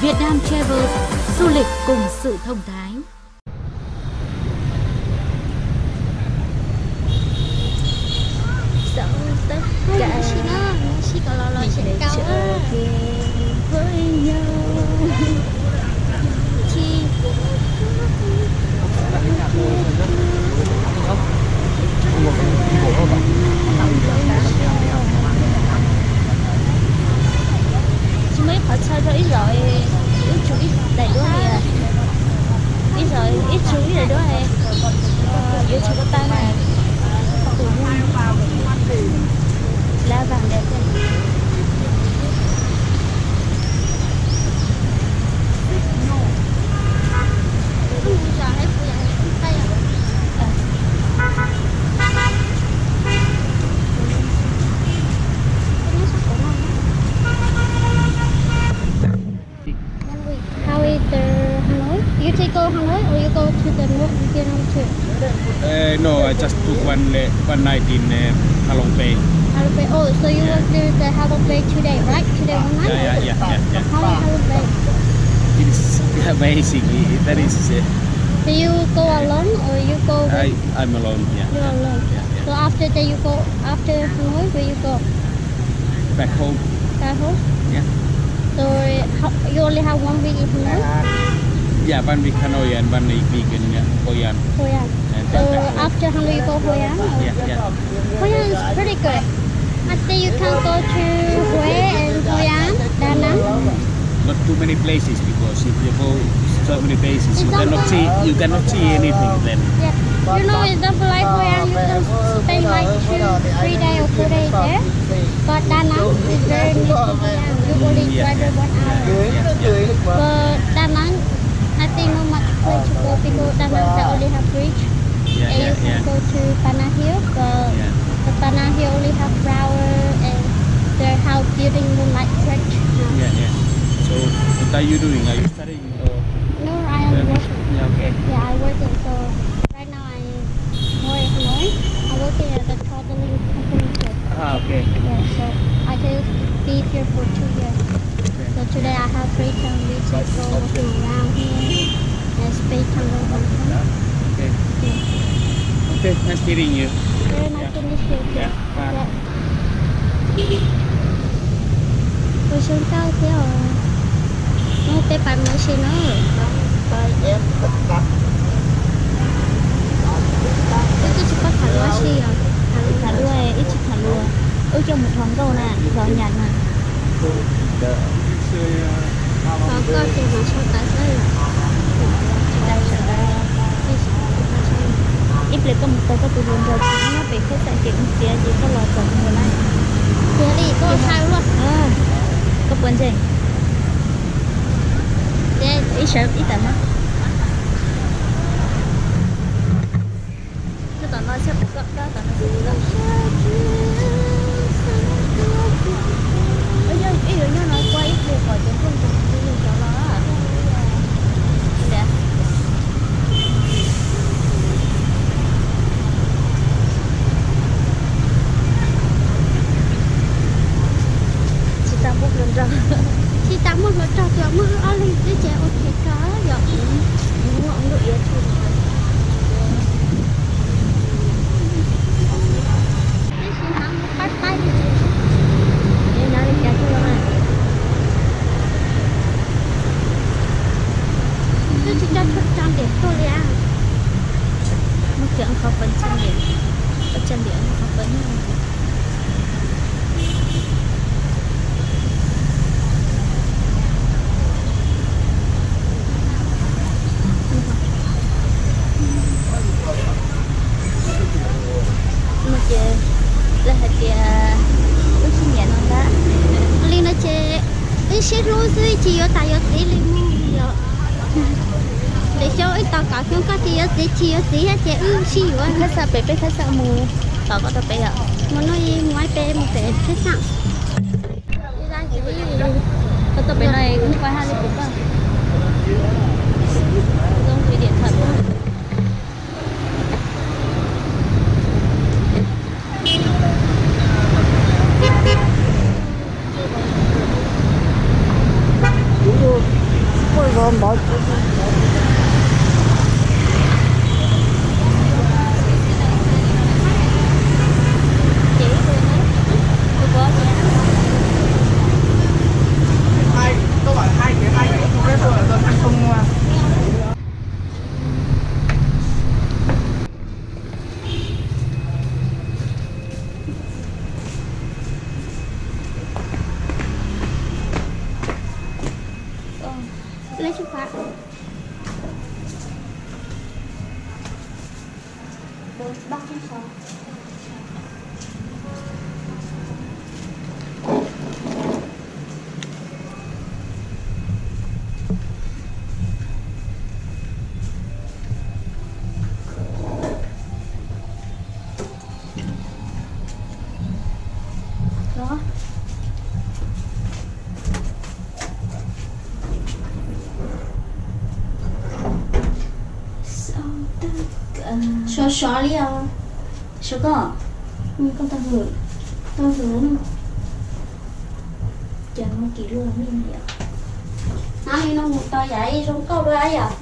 Việt Nam Travel, du lịch cùng sự thông thái. Tsis muaj ib qhov txhawj rau ib zaug, ib tsuj ib daim duab li, ib zaug ib tsuj ib daim duab, yuav tsis tau tag na. Lab vag ntawd. How is the Hanoi? You take go Hanoi or you go to the north Vietnam too? Uh, no, I just took one uh, one night in uh, Halong Bay. Halong Bay. Oh, so you went to the Halong Bay today, right? Today one night? Yeah, yeah, yeah, yeah, yeah. How is Halong Bay? It's amazing. That is. Uh, Do you go alone or you go with? I, I'm alone, yeah. You're alone. Yeah, yeah. So after that you go, after Hanoi, where you go? Back home. Back home? Yeah. So how, you only have one week in Hanoi? Yeah, one week Hanoi and one week in uh, Hoi An. Hoi An. And so then back home. After Hanoi you go Hoi An? Or? Yeah, yeah. Hoi An is pretty good. I think you can go to Hue and Hoi An, Da Nang. Not too many places because if you go so many places, you cannot see, you cannot see anything then. Yeah. You know, example like Hoi An, you can spend like two, three days or four days there. But Da Nang is very near to Hoi An. You only drive one hour. But Da Nang, I think not much place to go because Da Nang they only have bridge. And you can go to Pana Hill, but the Pana Hill only have flower and their house building look like church. Yeah, yeah. So, what are you doing? Are you studying or? No, I am working. Yeah, okay. Yeah, I working. So right now I work more. I'm working at the traveling company too. Ah, okay. Yeah, so I just be here for two years. Okay. So today I have free time. We just go walking around here and spend time with my friends. Okay. Yeah. Okay, nice meeting you. Very nice to meet you too. Yeah. Bye. Yeah. Ua zoo nkauj thiab os. Muab peb pais mus ua si na. Wb twb tsis paub tham lus ua si os. Tham lus, ib tsis tham lus. Wb coj mus thov nkauj na, thov nyam na. Thov nkauj ces mas sau tas xwb. Ib pliag koj mus tau koj tus hluas nraug tsis nyob pem phab xaj ces kuv txiav ces koj los txog kuv mus lawm. Tiag li, koj sai luaj. Koj puas ntseeg? Ib sawv ib tawm na. Nyob tom no xyov puas koj, koj tom no xyov puas koj. Ib yuav nyob no kua ib pliag kom cov nplooj cov twg cov los. Tsis tas muaj hluas nraug, tsis tas muaj hluas nraug, tsuas muaj wb ob leeg xwb ces ua ke kawg yom. Muaj lub iav tshua. Tab sis hnav mus qaib qaib li ces, es hnav li cas thiaj zoo na. Twb tsis nco tshuaj tso ntiam tuaj li as. Muab kiag qhov fawm tso ntiam, tso ntiam qhov fawm. No ces lawv hais tias wb sib nyiam no ntag. Li no ces wb sib hlub xwb tsis yuav tas yuav txiv li mus yom. Ntawm xyoo wb tos kaum xyoo koj tsis yuav txiv tsis yuav txiv thiab ces wb sib yuav. Khab xaj pem peb khab xaj mus tom koj rau pem yom. Mus no mus ib pem mus pem khab xaj. Koj tuaj pem no kuv nquag haj li kuv koj. Zoo video thoom. Sov sov li os. Sov koj. Koj tau hwm, tau hwm. Ces no kis luaj me yom. Hnab li no mus tau yam zoo nkauj luaj yom.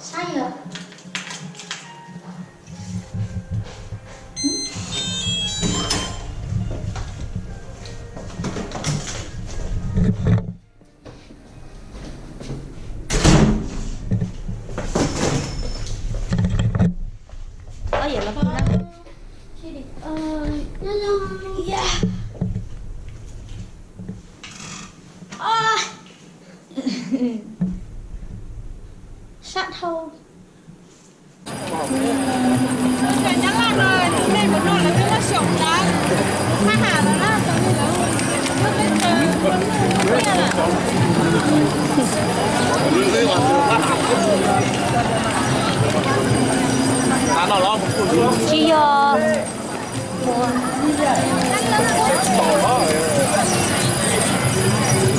Saib yom. Sab dhau. Tsis yog.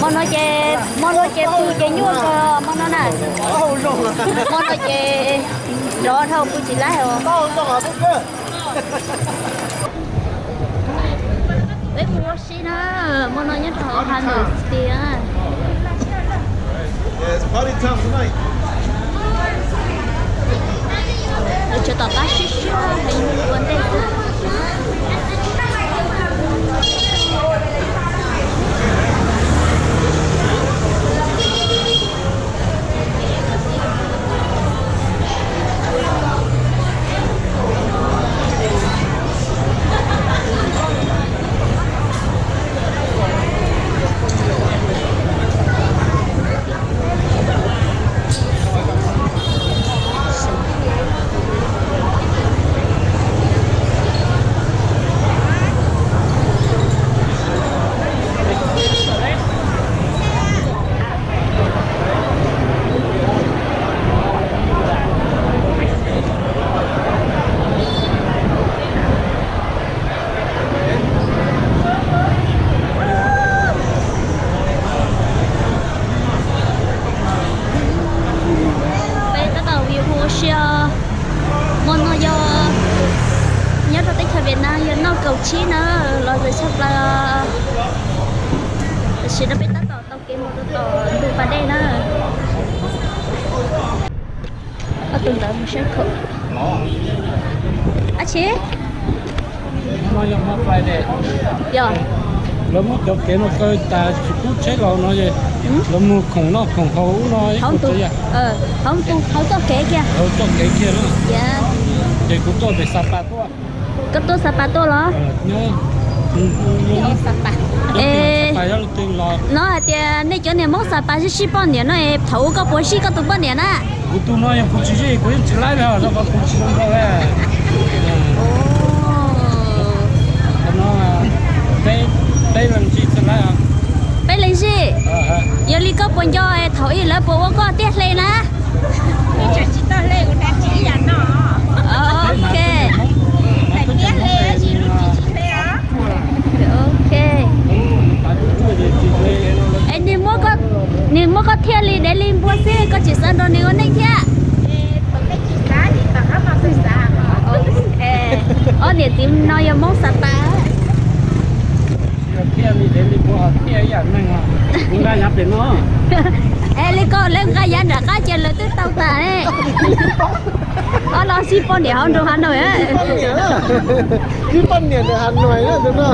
Hmo no ces, hmo no ces pw ces nyuaj kawg hmo no na. Hmo no ces nrov dhau pw tsis laib os. Peb mus ua si na, hmo no nyob rau hauv Hamlet City na. Lawv tshuav tom qab siab siab heev ua ntej xwb. Peb tab tom view ua si os. Hmo no yog nyob rau teb chaws Vietnam yog noj kaum tsib na, los zaum tshaj plaws. Tam sim no peb tab tom taug kev mus rau tom ntug pas dej na. Ob tug ntawd mus saib khaum. Ab tsi. Yog. Lawv muab cov kev no kaw tas tsis pub tsheb los no es lawv mus khoom noj khoom haus ub no ib hauv tus, hauv tus, hauv txoj kev kiag. Hauv txoj kev kiag na. Ces kuv tuaj pem Xas Pas tuaj. Koj tuaj Xas Pas tuaj los? Nyob Xas Pas. Es no hais tias nej cov niag Hmoob Xas Pas sib sib poj niam no es thaum ub koj puas zij koj tus poj niam na? Kuv tus no yog kuv tsis zij kuv yeej tsis laib li os, rau qhov kuv tsis zoo nkauj li. Peb leeg zij txawj laib. Peb leeg zij. Yog li koj puas nco thaum ub lawv puas ua koj tiaj hle na? Ok. Ok. Es nws muab koj, nws muab koj thiaj li dev li npua xwb, koj tsis xav nrog nws ua neej thiab? Ob niam txiv no yog Hmoob xav tas. Es li koj lawv nqa yav nram qab ces lawv twb tau tas ne. Ob los sib poj niam hauv nroog Hà Nội. Sib poj niam nram Hà Nội no.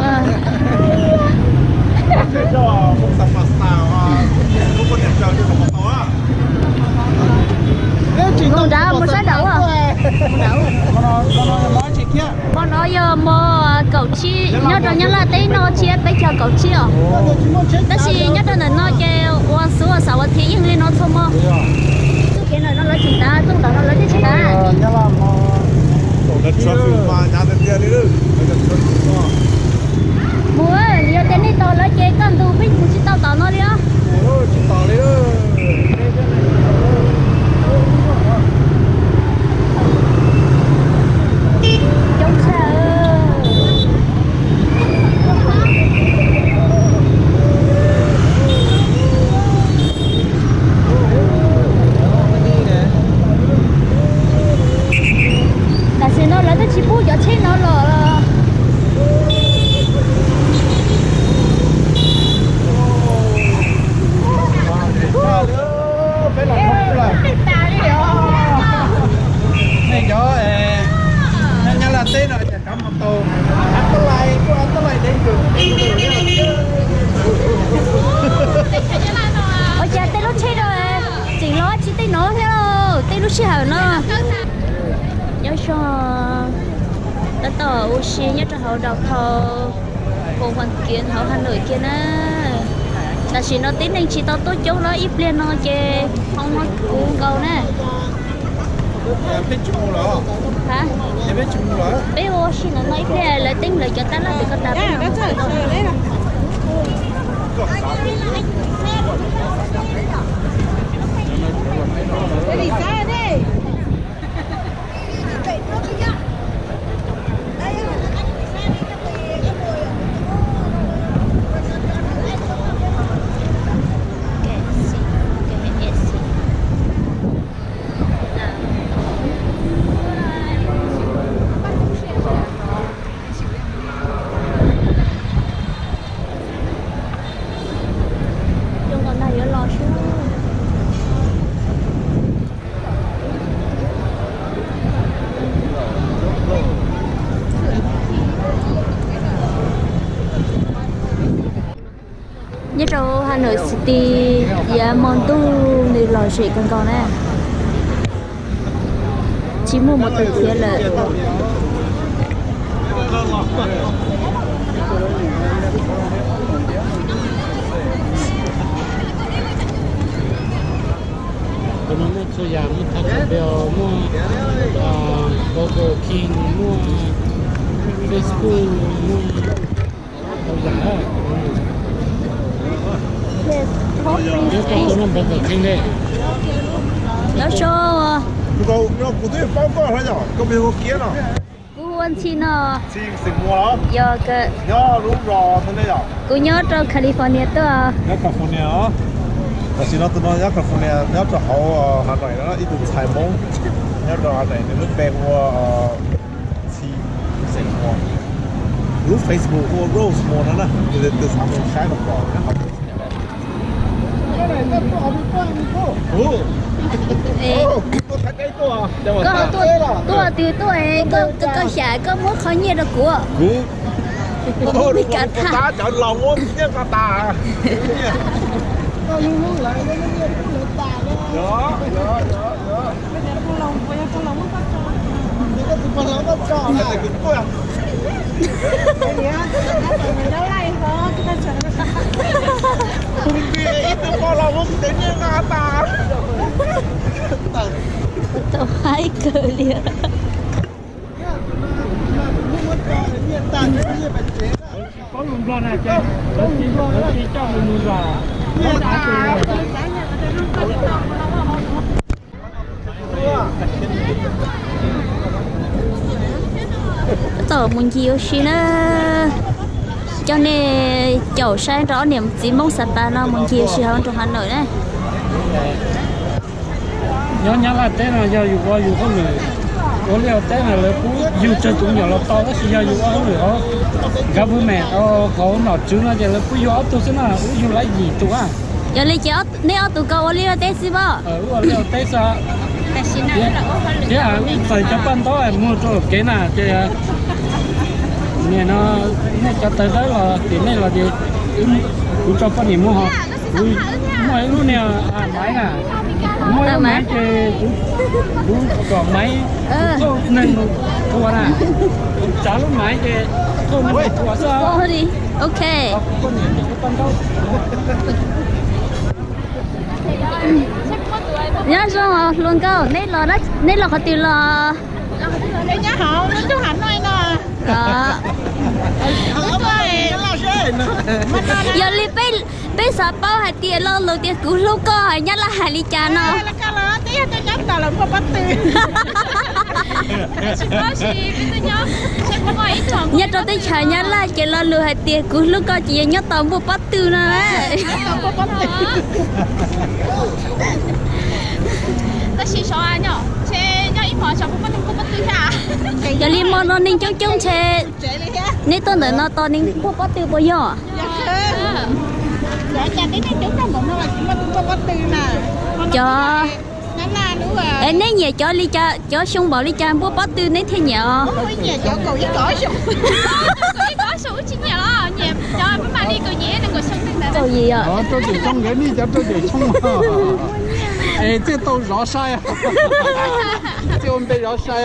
Mus nrad mus sab nraud. Hmo no yog hmo kaum tsib nyob rau Nyab Laj teb no, tshiab peb caug kaum tsib os. Tab sis nyob rau ntawm no ces ua xub ua xav ua thiv yeej li no txhua hmo. Txuj kev ntawm no lawv tsis ntav, txuj ntawm no lawv thiaj tsis ntav. Mus, yog tias nej tos lawv ces kaj ntug peb mus tsis tau tom no li os. Coob tshaj. Tam sim no lawv twb tsis pub cov tsheb no los. Nej cov nyob Nyab Laj teb no cas cov mus tau av tab lais, kuj av tab lais dev kawg. Ua cas tej lub tsheb no tseem los tsis tej no thiab, tej lub sij hawm no. Nyob zoo, tab tom ua si nyob rau hauv downtown Hồ Hoàn Kiếm hauv Hà Nội kiag na. Tam sim no tib neeg tsis tau tuaj coob lawm, ib pliag no ces hoob no puv nkaus na. Peb ua si ntawm no ib pliag lawv teeb lawv cov tab laj tim ko tas peb no. Zoo nkaus nag yuav los sub. Nyob rau Hà Nội City, yav hmo ntuj nws lom zem kawg nkaus na. Tsis muaj mus tus khiav lawm. Qhov no muaj txhua yam, muaj Taco Bell, muaj Burger King, muaj Facebook, muaj txhua yam. Nyob rau Burger King ne. Nyob zoo. Kuv twb paub koj hlo yom, koj mus ua kiab no. Kuv hu ua Ntxhi no. Ntxhi xeem Muas los? Yog kawg. Nyob lub zos twg ne yom? Kuv nyob rau California tuaj. Nyob California os. Tam sim no tus no nyob California, nyob rau hauv Hà Nội no, ib tug ntxhais Hmoob nyob rau Hà Nội, nws lub npe hu ua Ntxhi xeem Muas. Lub Facebook hu ua Rose Muas no na, tus xav mus saib los pom nyob hauv Facebook. Koj tuaj twg tuaj, koj xyam koj muab qhov nyiaj rau kuv. Kuv, kuv mus kav tag. Tau haib kawg li. Tab tom mus ncig ua si na. Coj nej caum saib nrog ob niam txiv Hmoob Xab Pas no mus ncig sij hawm nroog Hav Nawm na. Nyob Nyab Laj teb no yog yus ua yus hauj lwm, ua liaj ua teb no lawv pub yug tsawg tus me nyuam los tau, tab sis yog yus ua hauj lwm hauv government, hauv nom tswv no ces lawv pub yug ob tug xwb na, pub yug lab yim tus a. Yog li ces neb ob tug ko ua liaj ua teb xwb pob? Ua liaj ua teb xwb. Thiab wb txais cov paj ntaub muag rau kev na ces, nim no nej cov tawv dawb los tim nej los ces kuv tso poj niam muag ho. Kuv muaj ib lub niag maiv na, muaj ib lub maiv ces kuv kom maiv thauj neeg mus thua na, kuv tsav lub maiv ces thauj neeg mus thua xwb. Ok. Nyob zoo hluas nkauj, neb los qhov twg los? Yog li peb xav paub hais tias lo lus tias kuv hlub koj Nyab Laj hais li cas no. Nyob rau teb chaws Nyab Laj ces lo lus hais tias kuv hlub koj ces yog nyob tos npuaj pob tw no. Yog li hmo no neeg coob coob ntshe neb tuaj ntawm no tos neeg npuaj pob tw puas yog? Cov, es neb nyiam cov li cas, cov xyoo npaum li cas npuaj pob tw neb thiaj nyiam os? Kaum yim os. Rau caum xyoo nkawd nej cov rau caum xyoo. Es txij tau zov sai, txij ua npe zov sai,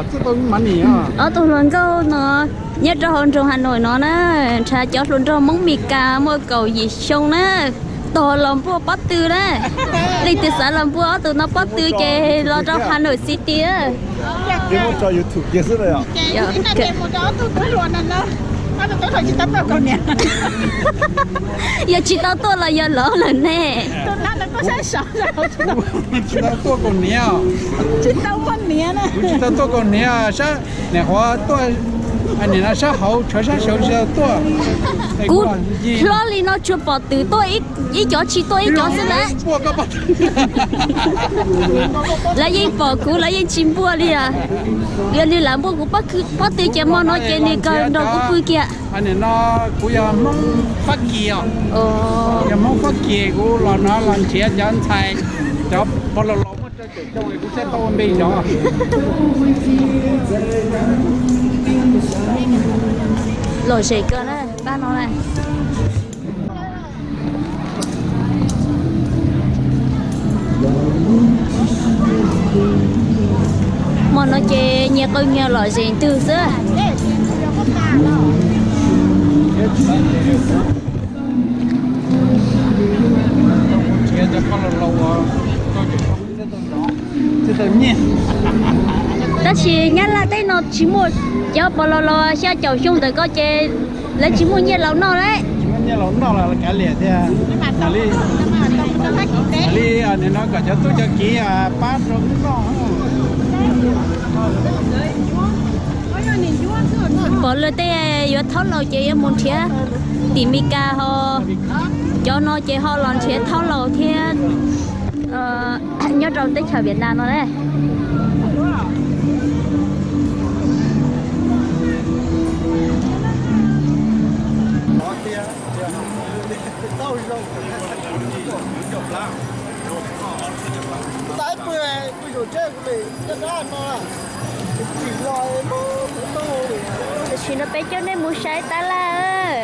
txij tau mav nim. Ob tug hluas nkauj no nyob rau hauv nroog Hav Nawm no na, ntshe cov hluas nraug Hmoob Mes Kas muaj kaum yim xyoo na, tos los npuaj pob tw na. Leej twg xav los npuaj ob tug no pob tw ces los rau Hav Nawm City. Yog tsis tau tuaj los yog lov lawm ne. Tsis tau tuaj kaum niam. Kuv tsis tau tuaj kaum niam, sab nim qhuav tuaj, nim no sab hauv tshuav sab saud tsis tau tuaj. Kuv hlob li no tsuas pom twm tuaj ib cov tsis tuaj ib cov xwb na. Lawv yeej pom kuv lawv yeej tsis npuaj li os. Yog nws lam npuaj kuv pob tw ces hmo no ces nws kawg nrog kuv pw kiag. Nim no kuv yog Hmoob Fab Kis os. Yog Hmoob Fab Kis kuv los no los nrhiav cov ntxhais, cov pog laus laus muaj rau caum xyoo kuv thiaj tau ua npe zov. Lom zem kawg na pab no na. Hmo no ces nyias qw nyias lom zem twg xwb. Tab sis Nyab Laj teb no tsis muaj, cov pog laus laus xya caum xyoo ntawm ko ces lawv tsis muaj nyiaj laus noj lawm. Li no kom cov tub cov kiv pab rau wb noj. Pom luag tej yuav thaub laus ces yuav mus nrhiav tim Mes Kas ho, cov no ces ho los nrhiav thaub laus thiab nyob rau teb chaws Vietnam no na. Tam sim no peb coj nej mus saib tab laj.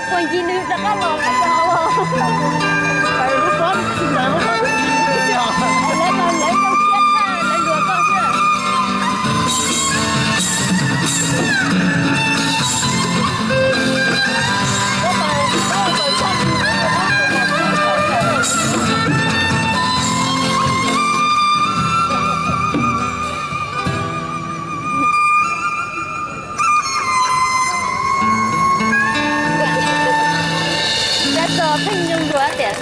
Puag ncig nws rov qab los lawm os. Lawv mas lawv zoo siab tshaj lawv luag koj xwb. Xav txog pheej zoo dua tiam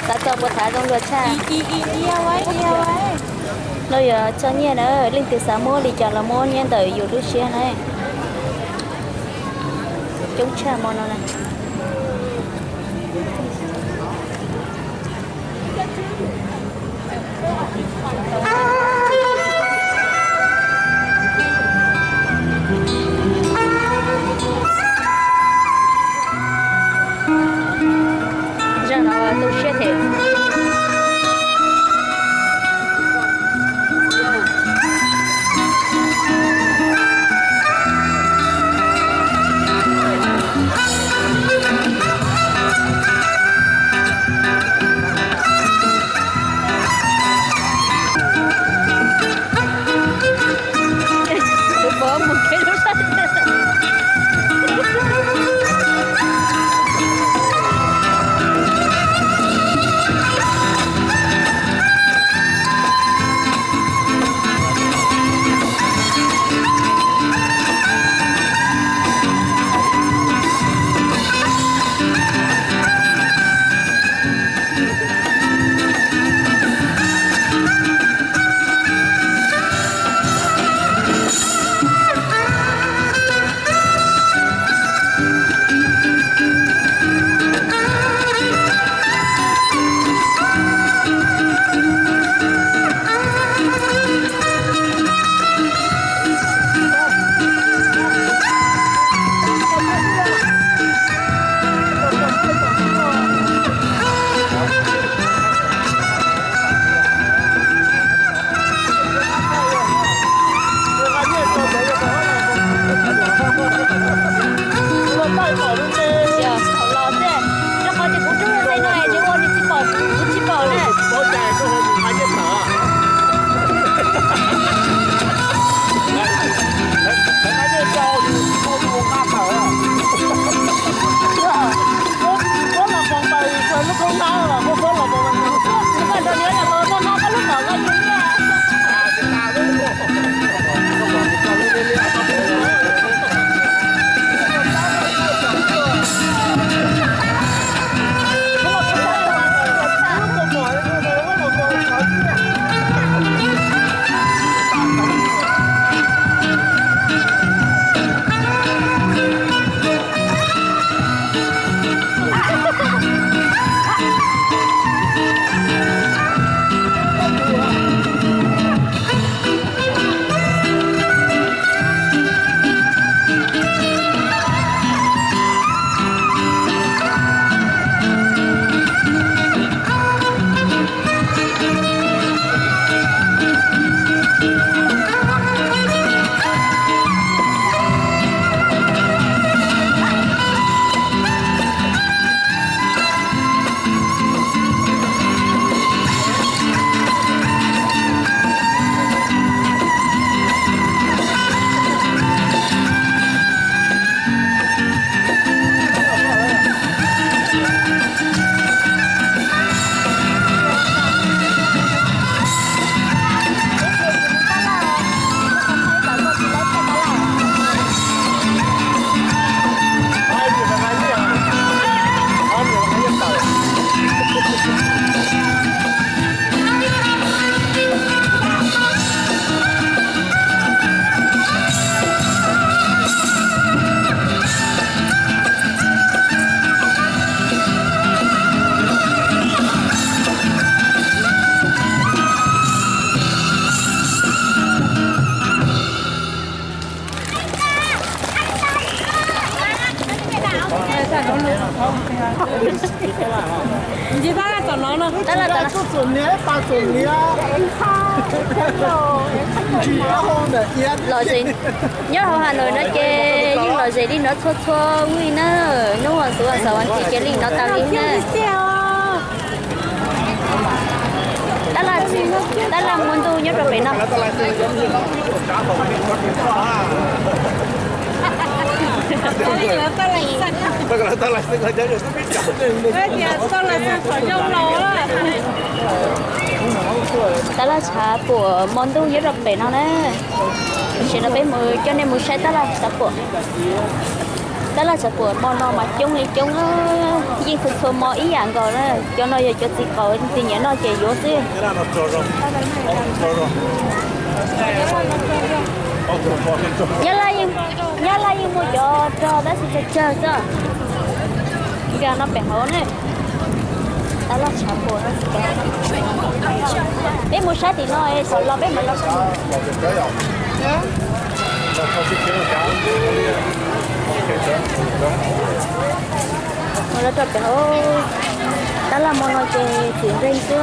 xav txog puas thav zoo dua tshaj. No yuav txog nyiaj na, leej twg xav muab li cas los muab nyob ntawm yus lub siab na. Coob tshaj hmo no na. Zaj no tu siab thiab. Ntsib tab laj tom no no. Tab laj tom no. Los ze, nyob hauv Hà Nội no ces yeej lom zem li no txhua txhua week na. Hnub vas xuv vas xaum vas thiv ces li no tas li na. Tab laj, tab laj muaj ntuj nyob rau pem no. Tab laj tshav puam mo ntuj nyob rau pem no na. Tam sim no peb mus coj nej mus saib tab laj tshav puam. Tab laj tshav puam mo no mas coob li coob, yeej txhua txhua mo ib yam nkaus na. Cov no yog cov txiv qaub txiv nyiam noj ces yuav xwb. Nyab Laj yeej muaj cov rog tab sis tsawg tsawg xwb. Nkag no pem hauv ne. Tab laj tshav puam no. Peb mus saib tim no es thaum los peb mam los saib. Mus los rau pem hauv. Tab laj mo no ces txiv nqeeg xwb.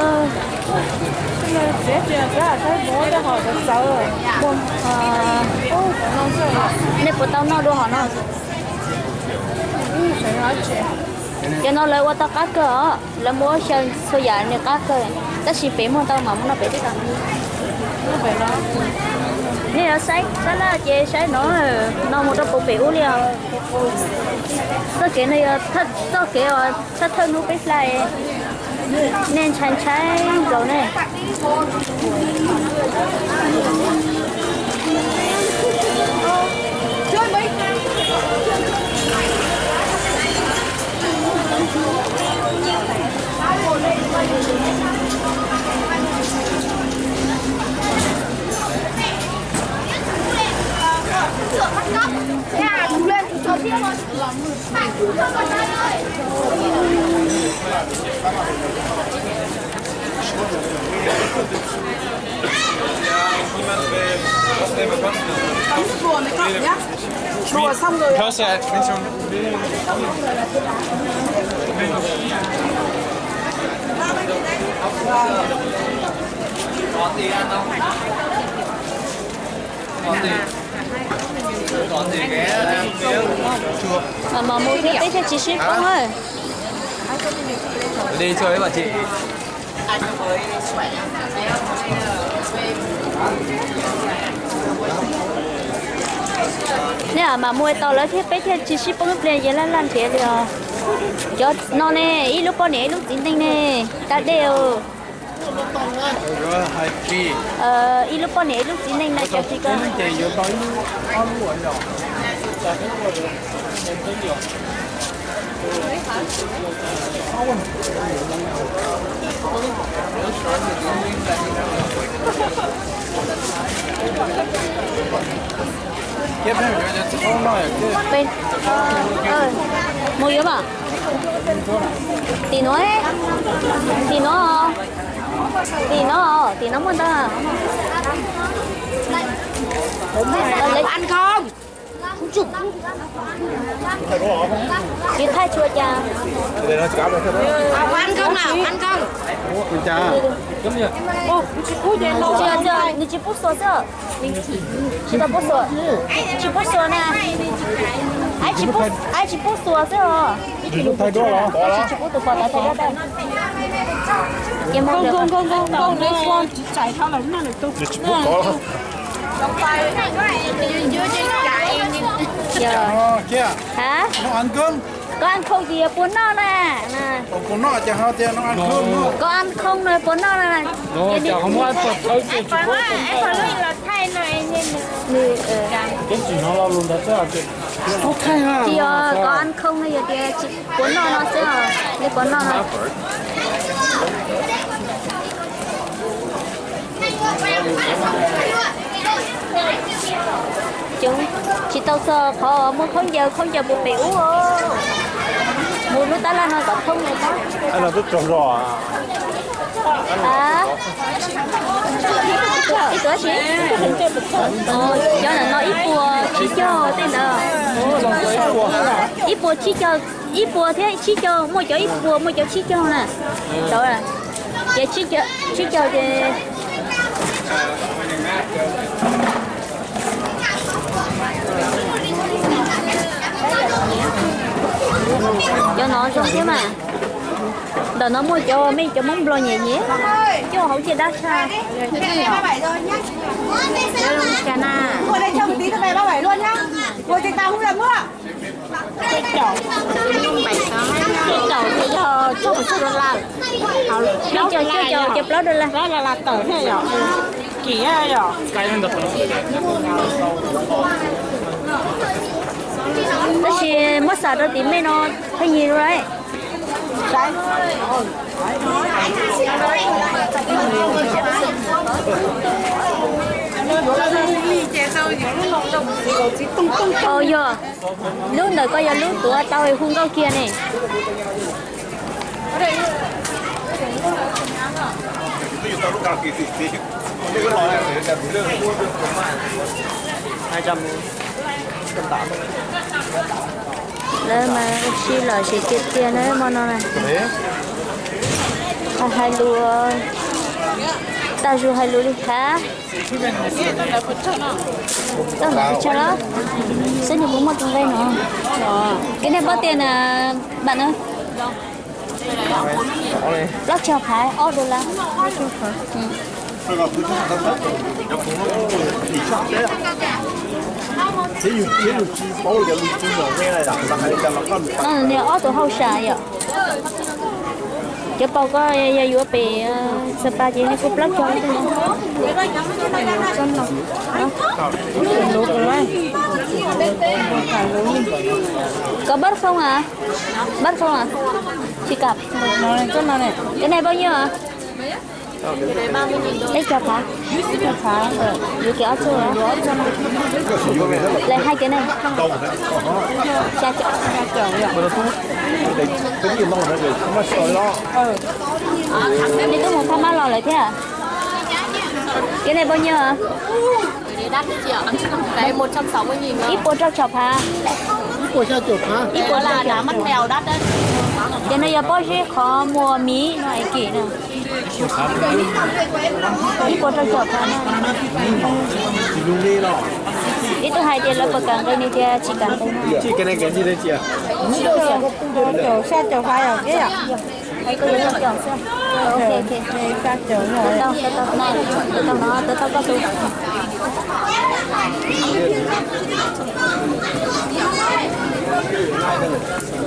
Nej puas tau noj dua hom no? Cov no lawv ua tau qab kawg os, lawv muab xyaw txhua yam nws qab kawg, tab sis pem muag tau mas muab noj pem tib tau. Nej yuav saib tab laj ces saib no, no mus rau puag pem ub li os. Txoj kev no yog txoj kev uas thawj thawj hnub peb hla, nej ntshai ntshai nkaus ne. Mas mus thiab peb thiaj tsis sib poob. Nej mas mus tau lawv thiab peb thiaj tsis sib poob ib pliag ces laj laj nrhiav li os. Cov no ne, ib lub poj niam ib lub txiv neej ne, da dej. Ib lub poj niam ib lub txiv neej na cov tsis ko. Mus yuav mas. Tim no, tim no, tim no, tim no muaj ntau. Thaij tshua cas. Nws tsis pub xuas xwb. Tsis tau pub xuas. Tsis pub xuas na. Aib tsis pub xuas xwb os. Tsis pub tus pom tod thaij duab tau. Koj ăn không ces yog puas noj na. Koj ăn không no puas noj na. Tsis yog koj ăn không no yog tias puas noj no xwb os, li puas noj no. Coob, tsis tau txog qhov muaj khaub ncaws, khaub ncaws puag pem ub. Mus lub tab laj no kom thoob mus tab. Ib tuam si, cov ntawm no ib puas tsib caug tej ntawd. Ib puas tsib caug. Ib puas thiab tsib caug, muaj cov ib puas, muaj cov tsib caug na. Tau, ces tsib caug ces cov no zoo thiab mas. Ntawm no muaj cov me cov Hmoob Nplog nyiam nyiam, coj hauv cia dab tshaj. Ua li cas na? Ua li cas na? Ua li cas na? Ua li cas na? Ces plaub dollar. Plaub dollar tawm thiab yom. Kim yom. Tab sis muab xam rau tim mej no pheej yig lawm. Yog, lub ntawm ko yog lub tuav tau hu nkauj kiag ne. Lawv mas ua si lom zem tiag tiag na hmo no na. Hais lus, tag zus hais lus li khav. Txoj no pes tsawg los? Xwb nws puas muaj tus nqe no? Kev nej paub tias na, npam na. Plaub caug phav, ob dollar. Niag ob tug hauj sam yom. Cov paus ko yog yuav pem Xab Pas ces nej kuj plaub caug xwb na. Koj bab thoob a, bab thoob a, tsis kam. Cov no pab nyiaj a? Peb caug phav. Yuav kiag ob txog. Lawv hais tias ne, xya caum. Nej twb mus phab mab los lawm thiab. Cov no pab nyiaj? Ib puas rau caum phav. Ces no yog pob zeb qhov muag miv no es kim na. Ib puas rau caum phav na. Ib tug hais tias lawv puas kam nqi nws tias tsis kam nqi na. Xya caum phav yom.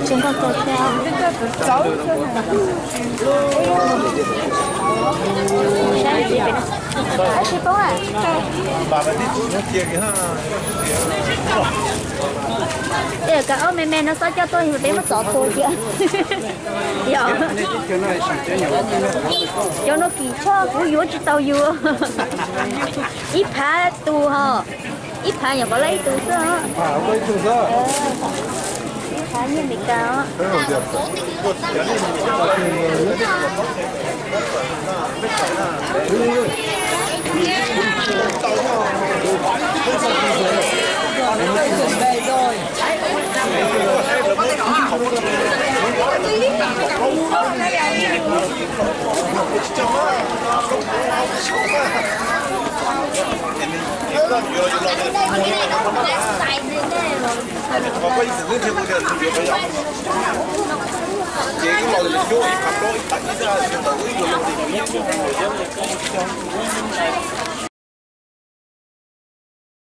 Tsis nkauj kawg thiab. Saib li pem no. Ab, tsis poob a. Tej kav aub me me no xob coj tuaj yog peb muab txov tua tiag. Yog. Cov no kim tshaj kuv yuav tsis tau yus. Ib phav tus ho. Ib phav nyuam qhuav lab ib tug xwb os. Ib phav nyiaj Meskas os.